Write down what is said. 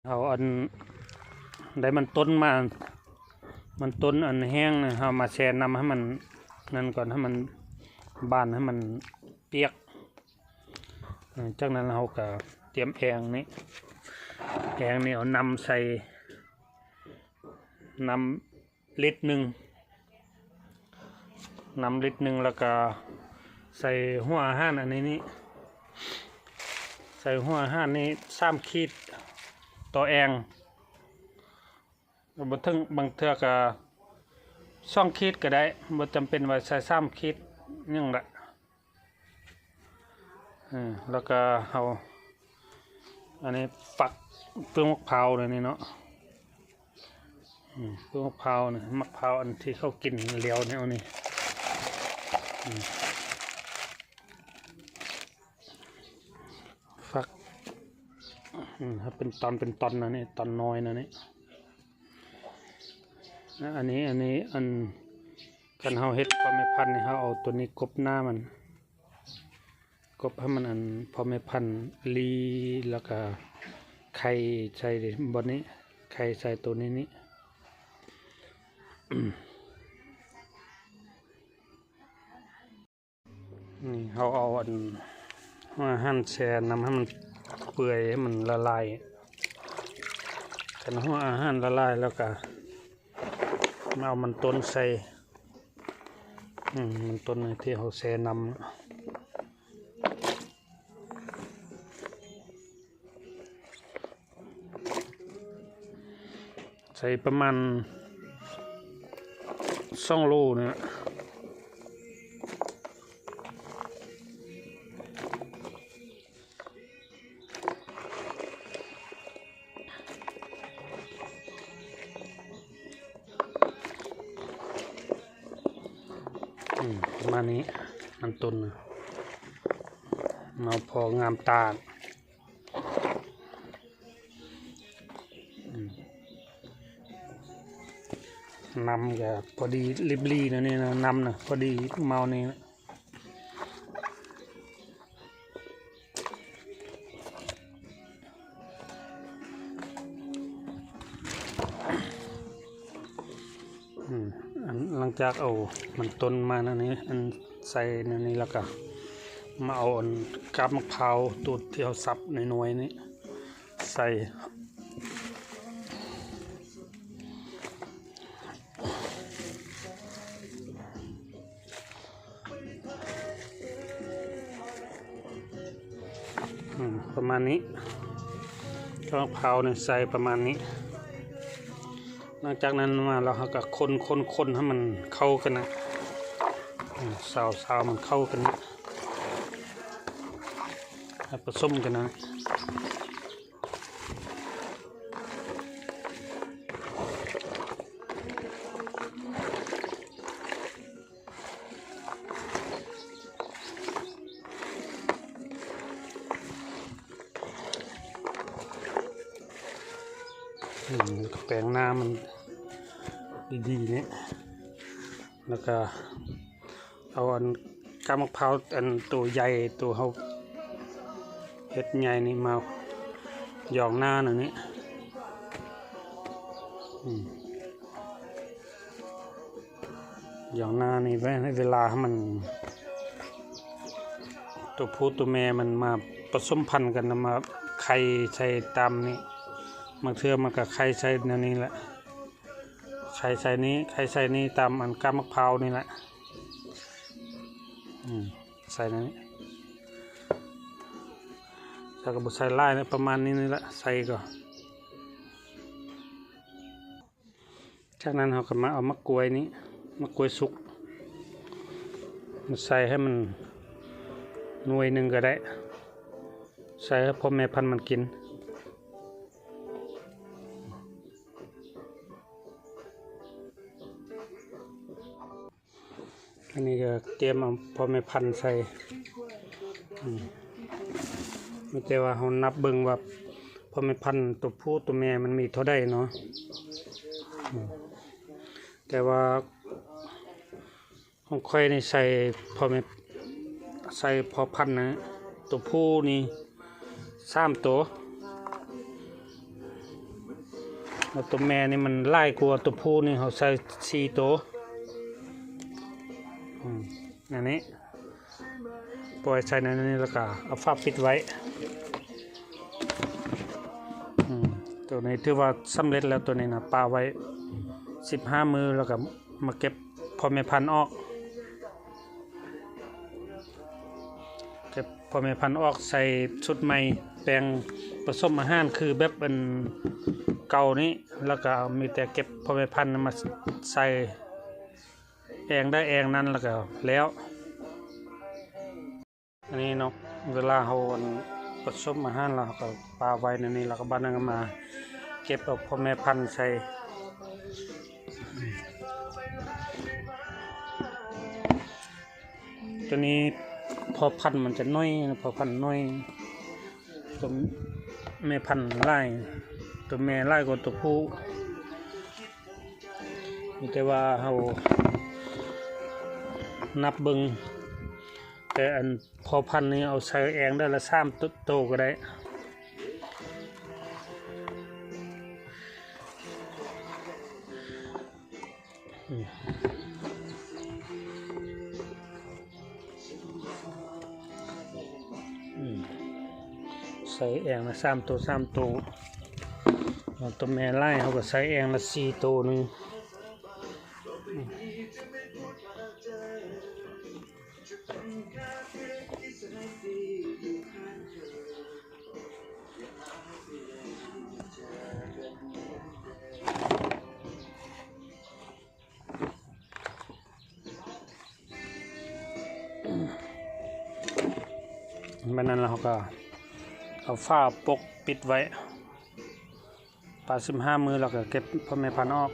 ເຮົາອັນ ໄດ້ມັນຕົ້ນມາ ມັນຕົ້ນອັນແຫ້ງນະ ເຮົາມາແຊ່ນ້ຳໃຫ້ມັນນັ້ນກ່ອນ ໃຫ້ມັນບານ ໃຫ້ມັນປຽກ. ເອີ ຈາກນັ້ນເຮົາກະຕຽມແອ່ງນີ້ ແອ່ງນີ້ເອົານ້ຳໃສ່ ນ້ຳລິດໜຶ່ງ ນ້ຳລິດໜຶ່ງ ແລ້ວກະໃສ່ຫົວອາຫານອັນນີ້ນີ້ ໃສ່ຫົວອາຫານນີ້ສາມຂີດຕໍ່ແອ່ງ ບໍ່ເຖິງ ບາງເທື່ອກະສອງຂີດກະໄດ້ ບໍ່ຈຳເປັນວ່າໃສ່ສາມຂີດຫຍັງລະ. ເອີ ແລ້ວກະເຮົາ ອັນນີ້ຝັກເປືອກໝາກພ້າວນີ້ເນາະ ອືມ ເປືອກໝາກພ້າວນີ້ ໝາກພ້າວອັນທີ່ເຂົາກິນຫຼຽວນີ້ ເອົານີ້ ອືມ ຝັກ ອືມ ເອົາເປັນຕອນເປັນຕອນນະນີ້ ຕອນນ້ອຍນະນີ້ ແລະ ອັນນີ້ ອັນນີ້ ອັນ ຄັນເຮົາເຮັດພໍ່ແມ່ພັນນີ້ ເຮົາເອົາໂຕນີ້ກົບໜ້າມັນ ກົບໃຫ້ມັນ ອັນ ພໍ່ແມ່ພັນລີ ແລ້ວກະໄຂ່ໃສ່ບ່ອນນີ້ ໄຂ່ໃສ່ໂຕນີ້ນີ້ ນີ້ເຮົາເອົາອັນ ຫົວອາຫານແຊ່ນ້ຳໃຫ້ມັນເປື່ອຍ ໃຫ້ມັນລະລາຍ ຄັນຫົວອາຫານລະລາຍແລ້ວກະມາເອົາມັນຕົ້ນໃສ່ ອືມ ມັນຕົ້ນທີ່ເຮົາແຊ່ນ້ຳ ໃສ່ປະມານສອງໂລນີ້ແຫຼະ ອືມ ປະມານນີ້ ອັນຕົ້ນນະ ເອົາພໍງາມຕາ ອືມ ນ້ຳກະພໍດີລິບລີນະນີ້ນະ ນ້ຳນະພໍດີເມົານີ້ນະ ອືມ ອັນ ຫຼັງຈາກເອົາມັນຕົ້ນມາແນວນີ້ ອັນ ໃສ່ແນວນີ້ແລ້ວກະມາເອົາອັນກາບໝາກພ້າວໂຕທີ່ເຮົາສັບນ້ອຍໆນີ້ໃສ່ ອືມ ປະມານນີ້ ກາບໝາກພ້າວນີ້ໃສ່ປະມານນີ້ ຫຼັງຈາກນັ້ນມາແລ້ວເຮົາກະຄົນໆໆໃຫ້ມັນເຂົ້າກັນນະ ອືມ ຊາວໆໃຫ້ມັນເຂົ້າກັນນະ ໃຫ້ປະສົມກັນນະ. ອືມ ແປງໜ້າມັນດີໆນີ້ ແລ້ວກະ ເອົາອັນກາບໝາກພ້າວອັນໂຕໃຫຍ່ ໂຕເຮົາເຮັດໃຫຍ່ນີ້ມາຢອງໜ້າໜ້ອຍນີ້ ອືມ ຢອງໜ້ານີ້ໄວ້ໃຫ້ເວລາໃຫ້ມັນ ໂຕຜູ້ໂຕແມ່ມັນມາປະສົມພັນກັນ ມາໄຂ່ໃສ່ຕາມນີ້ ບາງເທື່ອມັນກະໄຂ່ໃສ່ແນວນີ້ແຫຼະ ໄຂ່ໃສ່ນີ້ ໄຂ່ໃສ່ນີ້ຕາມອັນກາບໝາກພ້າວນີ້ແຫຼະ ອືມ ໃສ່ນັ້ນ ແລ້ວກໍບໍ່ໃສ່ຫຼາຍນະ ປະມານນີ້ນີ້ແຫຼະ ໃສ່ກໍ ຈາກນັ້ນເຮົາກໍມາເອົາໝາກກ້ວຍນີ້ ໝາກກ້ວຍສຸກ ມາໃສ່ໃຫ້ມັນໜ່ວຍໜຶ່ງກໍໄດ້ ໃສ່ໃຫ້ພໍ່ແມ່ພັນມັນກິນ. ອັນນີ້ກໍຕຽມເອົາພໍ່ແມ່ພັນໃສ່ ອືມ ມີແຕ່ວ່າເຮົານັບເບິ່ງວ່າພໍ່ແມ່ພັນຕົວຜູ້ຕົວແມ່ມັນມີເທົ່າໃດເນາະ ອືມ ແຕ່ວ່າຂອງຂ້ອຍນີ້ໃສ່ພໍ່ແມ່ ໃສ່ພໍ່ພັນນະ ຕົວຜູ້ນີ້ສາມໂຕ ຕົວແມ່ນີ້ມັນຫຼາຍກວ່າຕົວຜູ້ນີ້ ເຮົາໃສ່ສີ່ໂຕ. ອືມ ອັນນີ້ ປ່ອຍໃສ່ໃນນີ້ ແລ້ວກະເອົາຝາປິດໄວ້. ອືມ ຕົວນີ້ຖືວ່າສຳເລັດແລ້ວ ຕົວນີ້ນະ ປະໄວ້ສິບຫ້າມື້ ແລ້ວກະມາເກັບພໍ່ແມ່ພັນອອກ. ເກັບພໍ່ແມ່ພັນອອກ ໃສ່ຊຸດໃໝ່ ແປງປະສົມອາຫານຄືແບບອັນເກົ່ານີ້ ແລ້ວກະມີແຕ່ເກັບພໍ່ແມ່ພັນມາໃສ່ແອ່ງໃດແອ່ງນັ້ນ ແລ້ວກະແລ້ວ. ອັນນີ້ເນາະ ເວລາເຮົາອັນປະສົມອາຫານແລ້ວ ເຮົາກະປະໄວ້ໃນນີ້ ແລ້ວກະບາດນັ້ນກະມາເກັບເອົາພໍ່ແມ່ພັນໃສ່. ຕົວນີ້ພໍ່ພັນມັນຈະໜ້ອຍ ພໍ່ພັນໜ້ອຍ ຕົວແມ່ພັນຫຼາຍ ຕົວແມ່ຫຼາຍກວ່າຕົວຜູ້. ມີແຕ່ວ່າເຮົານັບເບິ່ງ ແຕ່ອັນພໍ່ພັນນີ້ເອົາໃສ່ແອ່ງໄດ້ລະສາມໂຕ ໂຕກະໄດ້. ອືມ ອືມ ໃສ່ແອ່ງລະສາມໂຕ ສາມໂຕ. ເອົາຕົວແມ່ຫຼາຍ ເຮົາກະໃສ່ແອ່ງລະສີ່ໂຕໜຶ່ງ. ອືມ. ບາດນັ້ນລະເຮົາກະເອົາຝາປົກປິດໄວ້ ປະສິບຫ້າມື້ ແລ້ວກະເກັບພໍ່ແມ່ພັນອອກ.